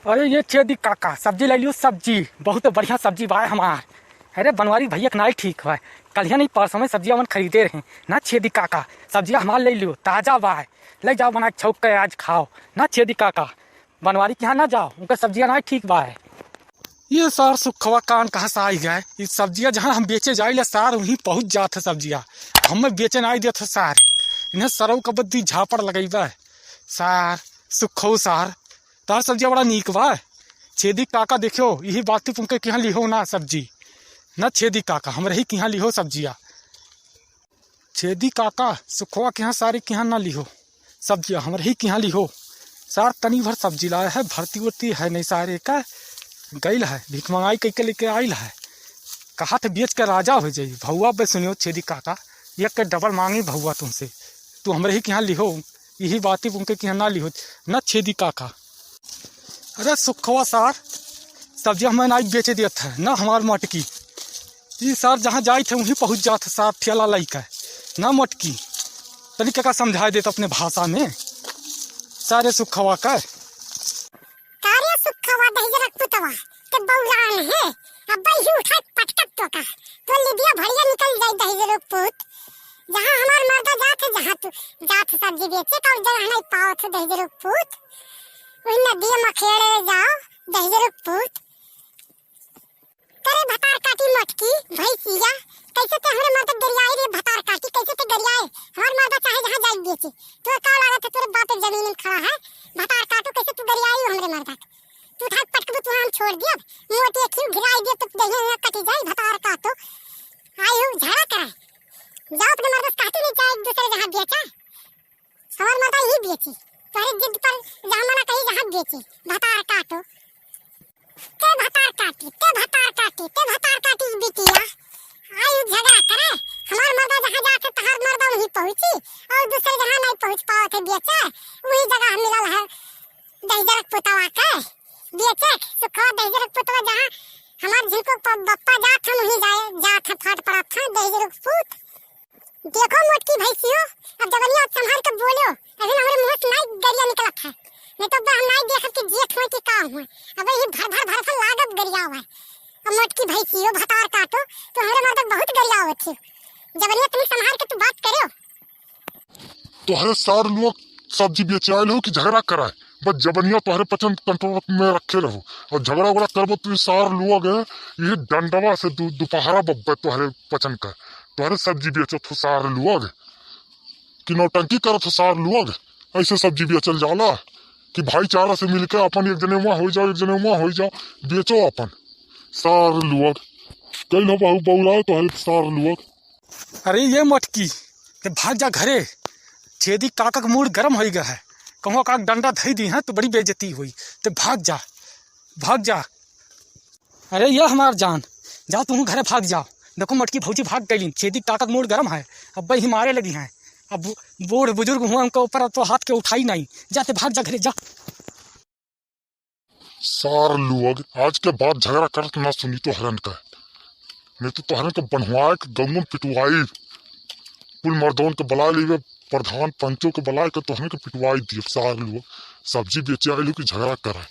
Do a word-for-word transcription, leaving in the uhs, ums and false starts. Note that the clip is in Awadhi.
अरे ये छेदी काका, सब्जी लै लियो, सब्जी। बहुत बढ़िया सब्जी बाय हमार। अरे बनवारी भैया के नाई ठीक बाय, कलिया नहीं परसों में सब्जिया मन खरीदे रहे ना। छेदी काका, सब्जिया हमार लै लियो, ताजा बाय। लै जाओ बना के छौंक के आज खाओ ना। छेदी काका, बनवारी के यहाँ ना जाओ, उनका सब्जिया नाई ठीक बाय। ये सार सुखवा कान कहाँ से आई गए? ये सब्जिया जहाँ हम बेचे जाइला सार, वहीं पहुँच जात है सब्जिया। हमें बेचे नाई देत है सार। इन्हें सरऊ का बद्दी झापड़ लगइबा। सार, सुखो सार, तार सब्जिया बड़ा नीक बा। छेदी काका देखियो, यही बात तुमके किहाँ लिहो ना सब्जी। ना छेदी काका, हमरे ही किहाँ लिहो सब्जिया। छेदी काका, सुखवा किहाँ सारे किहाँ ना लिहो सब्जिया, हमरे ही किहाँ लिहो। सार तनी भर सब्जी लाए है, भरती उरती है नहीं सारे का, गइल है, भीख मंगाई कइके लेके आइल है। कहा थे बेच के राजा हो जाई। भौवा बे सुनियो छेदी काका, एक के डबल मांगी भौवा तुमसे, तू हमरे ही किहाँ लिहो, यही बात ही उनके किहाँ ना लिहो, ना छेदी काका। अरे सुखवा सार, सब्जी हमें नाई बेचे देत है, ना हमार मटकी। ई सार जहाँ जाइत है, वहीं पहुँच जात है सार ठेला लइके, ना मटकी। तनी का समझाए देत अपने भाषा में, सारे सुखवा का। का रे सुखवा दहिजरक पुतवा, ते बौरान है, अब ही उठा पटकत तो का, तो लिबिया भरिया निकल जाई दहिजरक पुत। जहाँ हमार मर्दा जात है, जहाँ तू जात है सब्जी बेचे, तो जगह नहीं पावत है दहिजरक पुत। वही नदिया मखेड़े जाओ, दहिजरक पुत। तेरे भतार काटी मटकी, भैंसिया, कैसे ते हमरे मर्दा गरियाए रे भतार काटी, कैसे ते गरियाए? हमार मर्दा चाहे जहाँ जाई बेचे, तोर का लागत है, तोरे बाप के जमीन में खड़ा है, भतार काटो, कैसे तू गरियाई हमरे मर्दा के? तू उठा पटकबू, तू हम छोड़ दियब, मोटी एक ही घिराई दियब, तो दहिया यहाँ कटी जाई, भतार काटो। आई हो झगड़ा कराए, जाओ अपने मर्दा से कहती नहीं, चाहे एक दूसरे जहाँ बेचा। हमार मर्दा ही बेची, तोहरे जिद पर जहाँ मना कही जहाँ बेची, भतार काटो। ते भतार काटी, ते भतार काटी, ते भतार काटी बिटिया। आई झगड़ा करे, हमार मर्दा जहाँ जाके तहार मर्दा वहीं पहुँची, और दूसरे जहाँ नहीं पहुँच पावत है बेचे, वही जगह मिलल है दहिजरक पुतवा के बेचे। सुखवा दहिजरक पुतवा जहाँ हमार झिनको प-, बप्पा जात हम वहीं जाए, जात है फाट पड़त है दहिजरक पुत। देखो मोटकी भैंसियो, अब जबनिया अब संभाल के बोलो, अभी हमरे मुँह से नाई गरिया निकलत है, नहीं तो अब हम नाई देखब कि जियत हुए कि का हुए। अब ये भर भर भर भर लागत गरिया हुआ है। अब मोटकी भैंसियो भतार काटो, तो हमरे मर्द बहुत गरिया होत है। जबनिया तनी संभाल के तू बात करो। तोहरे सार लोग सब्जी बेचे आयल हो कि झगड़ा कराए? बस जबनिया तोहरे पचन कंट्रोल में रखे रहो, और झगड़ा वगड़ा करबो तो सार लोग ये डंडवा से दु-, दोपहरा बब्बे तोहरे पचन का। तोहरे सब्जी बेचत हो सार लोग कि नौटंकी करत हो सार लोग। ऐसे सब्जी बेचल जाला कि भाईचारा से मिलके अपन एक जने वहाँ हो जाओ, एक जने वहाँ हो जाओ, बेचो अपन। सार लोग कहीं ना बहु बउलाओ तोहरे सार लोग। अरे ये मोटकी, ते भाग जा घरे। छेदी काका के मूड गरम होइ गया है, कहूँ का डंडा धई दी है तो बड़ी बेइज्जती हुई। ते भाग जा, भाग जा। अरे ये हमार जान, जा तू घरे भाग जा। देखो मोटकी भौजी भाग गईली, छेदी काका के मूड गरम है, अब ही मारे लगी हैं। अब बूढ़ बुजुर्ग हुआ, उनके ऊपर अब तो हाथ के उठाई नहीं। जा ते भाग जा घरे, जा। सार लोग, आज के बाद झगड़ा करत ना सुनी तोहरन का, नहीं तो तोहरन के बनवाए के गौवन पिटवाई। कुल मर्दवन के बुला लेवे, प्रधान पंचों के बुला के तोहरन के पिटवाई दिए। सार लोग, सब्जी बेचे आए लोग कि झगड़ा कराए।